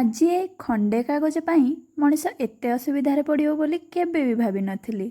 ଆଜି ଏ ଖଣ୍ଡେ କାଗଜ ପାଇଁ ମଣିଷ ଏତେ ଅସୁବିଧାରେ ପଡ଼ିବ ବୋଲି କେବେ ବି ଭାବିନଥିଲି।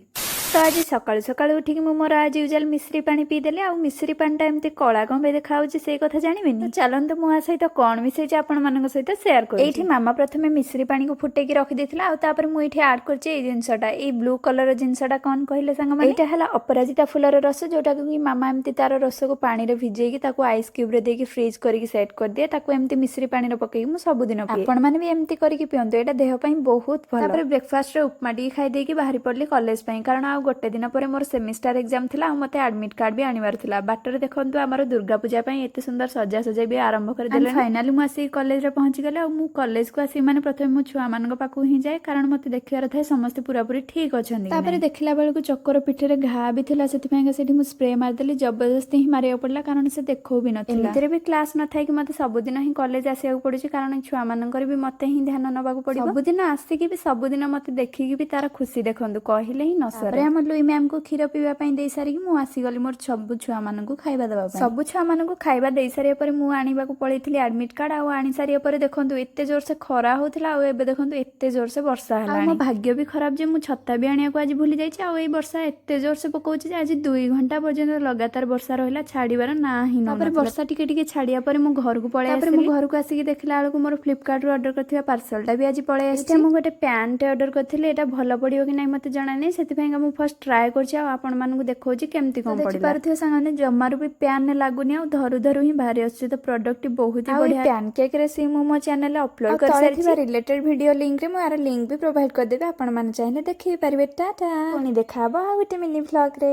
ତ ଆଜି ସକାଳୁ ସକାଳୁ ଉଠିକି ମୁଁ ମୋର ଆଜ୍ ୟୁଜୁଆଲ ମିଶ୍ରି ପାଣି ପିଇଦେଲି। ଆଉ ମିଶ୍ରି ପାଣିଟା ଏମିତି କଳା କଣ ପାଇଁ ଦେଖାଯାଉଛି, ସେଇ କଥା ଜାଣିବେନି। ତ ଚାଲନ୍ତୁ, ମୁଁ ଆ ସହିତ କଣ ମିଶେଇଛି ଆପଣମାନଙ୍କ ସହିତ ସେୟାର କରୁଛି। ଏଇଠି ମାମା ପ୍ରଥମେ ମିଶ୍ରି ପାଣିକୁ ଫୁଟେଇକି ରଖିଦେଇଥିଲା ଆଉ ତାପରେ ମୁଁ ଏଇଠି ଆଡ୍ କରିଛି ଏଇ ଜିନିଷଟା। ଏଇ ବ୍ଲୁ କଲର ଜିନିଷଟା କଣ କହିଲେ ସାଙ୍ଗମାନେ? ଏଇଟା ହେଲା ଅପରାଜିତା ଫୁଲର ରସ, ଯୋଉଟାକୁ କି ମାମା ଏମିତି ତାର ରସକୁ ପାଣିରେ ଭିଜେଇକି ତାକୁ ଆଇସ୍ କ୍ୟୁବରେ ଦେଇକି ଫ୍ରିଜ୍ କରିକି ସେଟ୍ କରିଦିଏ। ତାକୁ ଏମିତି ମିଶ୍ରି ପାଣିରେ ପକେଇକି ମୁଁ ସବୁଦିନ ପିଏ। ଆପଣମାନେ ବି ଏମିତି କରିକି ପିଅନ୍ତୁ, ଏଇଟା ଦେହ ପାଇଁ ବହୁତ ଭଲ। ତାପରେ ବ୍ରେକଫାଷ୍ଟରେ ଉପମା ଟିକେ ଖାଇ ଦେଇକି ବାହାରି ପଡିଲି କଲେଜ ପାଇଁ, କାରଣ ଆଉ ଗୋଟେ ଦିନ ପରେ ମୋର ସେମିଷ୍ଟାର ଏକ୍ଜାମ ଥିଲା ଆଉ ମୋତେ ଆଡମିଟ୍ କାର୍ଡ ବି ଆଣିବାର ଥିଲା। ବାଟରେ ଦେଖନ୍ତୁ, ଆମର ଦୁର୍ଗା ପୂଜା ପାଇଁ ଏତେ ସୁନ୍ଦର ସଜାସଜା ବି ଆରମ୍ଭ କରିଦେଲେ। ଫାଇନାଲି ମୁଁ ଆସିକି କଲେଜରେ ପହଞ୍ଚିଗଲି। ଆଉ ମୁଁ କଲେଜକୁ ଆସିକି ମାନେ ପ୍ରଥମେ ମୁଁ ଛୁଆମାନଙ୍କ ପାଖକୁ ହିଁ ଯାଏ, କାରଣ ମୋତେ ଦେଖିବାର ଥାଏ ସମସ୍ତେ ପୁରାପୁରି ଠିକ୍ ଅଛନ୍ତି। ତାପରେ ଦେଖିଲା ବେଳକୁ ଚକର ପିଠିରେ ଘା ବି ଥିଲା। ସେଥିପାଇଁକା ସେଠି ମୁଁ ସ୍ପ୍ରେ ମାରିଦେଲି। ଜବରଦସ୍ତି ହିଁ ମାରିବାକୁ ପଡିଲା, କାରଣ ସେ ଦେଖାଉ ବି ନଥିଲା। ଏମିତିରେ ବି କ୍ଲାସ ନଥାଇକି ମୋତେ ସବୁଦିନ ହିଁ କଲେଜ ଆସିବାକୁ ପଡୁଛି, କାରଣ ଛୁଆମାନଙ୍କର ବି ମୋତେ ହିଁ ଧ୍ୟାନ ନେବାକୁ ପଡିବ। ସବୁଦିନ ଆସିକି ବି, ସବୁଦିନ ମୋତେ ଦେଖିକି ବି ତାର ଖୁସି ଦେଖନ୍ତୁ, କହିଲେ ହିଁ ନ ସରେ। ତାପରେ ଆମ ଲୁଇ ମ୍ୟାମକୁ କ୍ଷୀର ପିଇବା ପାଇଁ ଦେଇ ସାରିକି ମୁଁ ଆସିଗଲି ମୋର ସବୁ ଛୁଆମାନଙ୍କୁ ଖାଇବା ଦେବା ପାଇଁ। ସବୁ ଛୁଆମାନଙ୍କୁ ଖାଇବା ଦେଇ ସାରିବା ପରେ ମୁଁ ଆଣିବାକୁ ପଳେଇଥିଲି ଆଡମିଟ୍ କାର୍ଡ। ଆଉ ଆଣି ସାରିବା ପରେ ଦେଖନ୍ତୁ, ଏତେ ଜୋରସେ ଖରା ହଉଥିଲା ଆଉ ଏବେ ଦେଖନ୍ତୁ, ଏତେ ଜୋରସେ ବର୍ଷା ହେଲା। ମୋ ଭାଗ୍ୟ ବି ଖରାପ ଯେ ମୁଁ ଛତା ବି ଆଣିବାକୁ ଆଜି ଭୁଲି ଯାଇଛି। ଆଉ ଏଇ ବର୍ଷା ଏତେ ଜୋରସେ ପକଉଛି ଯେ ଆଜି 2 ଘଣ୍ଟା ପର୍ଯ୍ୟନ୍ତ ଲଗାତାର ବର୍ଷା ରହିଲା, ଛାଡ଼ିବାର ନା ହିଁ। ତାପରେ ବର୍ଷା ଟିକେ ଟିକେ ଛାଡ଼ିବା ପରେ ମୁଁ ଘରକୁ ପଳେଇ ଆସିଲି। ମୁଁ ଘରକୁ ଆସିକି ଦେଖିଲା ବେଳକୁ ମୋର ଫ୍ଲିପକାର୍ଟରୁ ଅର୍ଡର କରିଥିବା ପାର୍ସଲଟା ବି ଆଜି ପଳେଇ ଆସିଛି। ମୁଁ ଗୋଟେ ପ୍ୟାଣ୍ଟ ଅର୍ଡର କରିଥିଲି। ଏଇଟା ଭଲ ପଡ଼ିବ କି ନାହିଁ ମୋତେ ଜଣା ନାହିଁ। ସେଥିପାଇଁକା ମୁଁ ଫାର୍ଷ୍ଟ ଟ୍ରାଏ କରୁଛି ଆଉ ଆପଣମାନଙ୍କୁ ଦେଖାଉଛି କେମିତି କଣ ଦେଖିପାରୁଥିବେ ସାଙ୍ଗମାନେ, ଜମାରୁ ବି ପ୍ୟାନ୍ ଲାଗୁନି ଆଉ ଧରୁ ଧରୁ ହିଁ ବାହାରି ଆସୁଛି। ତ ପ୍ରଡକ୍ଟଟି ବହୁତ ହି ବଢିଆ। ପ୍ୟାନ୍ କେକ୍ ରେସିପି ମୁଁ ମୋ ଚ୍ୟାନେଲରେ ଅପଲୋଡ କରିସାରିଛି। ରିଲେଟେଡ୍ ଭିଡ଼ିଓ ଲିଙ୍କରେ ମୁଁ ଆର ଲିଙ୍କ ବି ପ୍ରୋଭାଇଡ କରିଦେବି। ଆପଣମାନେ ଚାହିଁଲେ ଦେଖି ପାରିବେ। ଟାଟା, ପୁଣି ଦେଖା ହବ ଆଉ ଗୋଟେ ମିନି ଭ୍ଲଗରେ।